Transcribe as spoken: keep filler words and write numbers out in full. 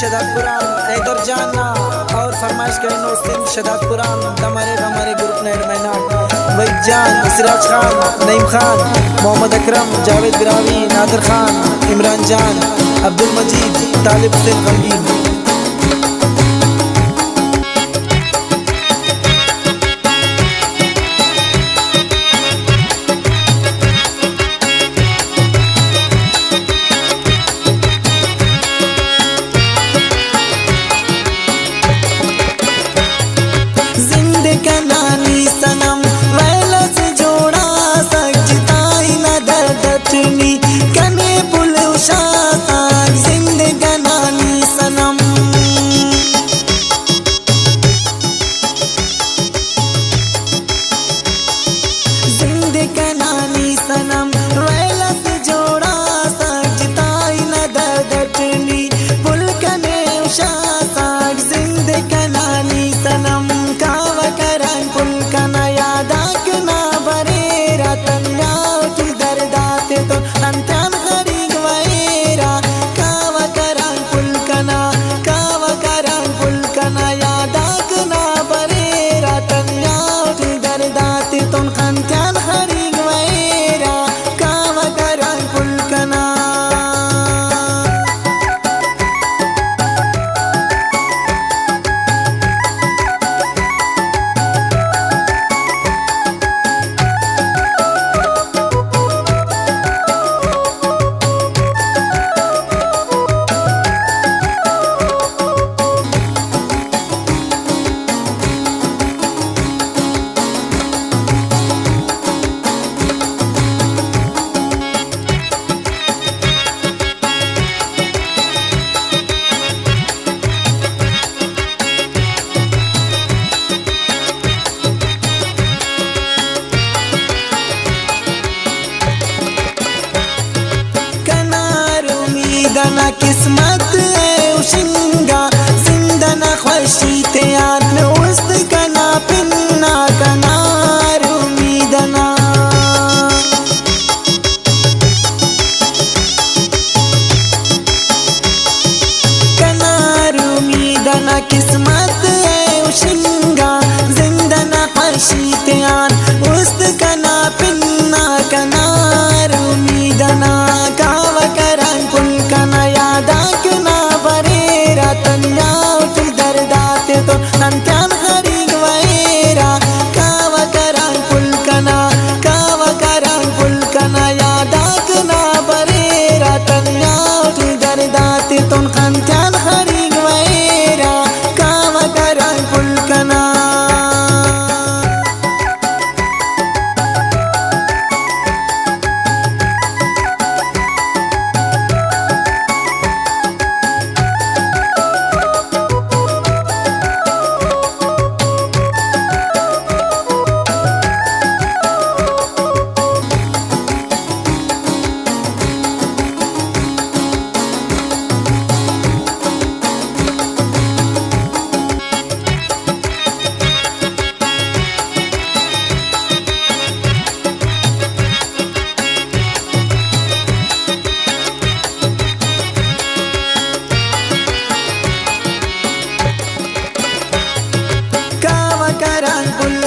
شہداد پوران حیدر جان نا اور فرمائش کرینو سندھ شہداد پوران دمارے بمارے گروپ نا ایڈمن آک وحید جان، سراج خان، نعیم خان، محمد اکرم، جاوید براہوئی، نادر خان، عمران جان، عبدالمجید، طالب حسین غمگین۔ زند کنا نی صنم ویل اس جوڑا، سجدائی نا درد اٹ نی کنے پلوشا ساگ۔ زند کنا نی صنم زند کنا نی صنم ویل اس جوڑا، سجدائی نا درد اٹ نی پل کنے ہشا ساگ۔ زند کنا نی صنم کاوہ کران پل کنا یاد آک نا بریرہ، تنیا ٹی درد آتے تو انتیان خڑینگ ویرہ۔ کاوہ کران پل کنا، کاوہ کران پل کنا یاد آک نا بریرہ، تنیا ٹی درد آتے تون خنتیان خڑینگ ویرہ۔ کاوہ کران پل کنا۔ کنا ہر امید انا قسمت ءِ ہشنگا، زند انا خوشی تیان است کنا پن نا، کنا ہر امید انا۔ کنا ہر امید انا قسمت ءِ ہشنگا، زند انا خوشی تیان است کنا پن نا، کنا ہر امید انا۔ کاوہ کران پل کنا یاد آک نا بریرہ، تنیا ٹی درد آتے تو انتیان خڑینگ ویرہ۔ کاوہ کران پل کنا، کاوہ کران پل کنا یاد آک نا بریرہ، تنیا ٹی درد آتے تون خنتیان خڑینگ ویرہ۔ کاوہ کران پل کنا۔ کاوہ کران پل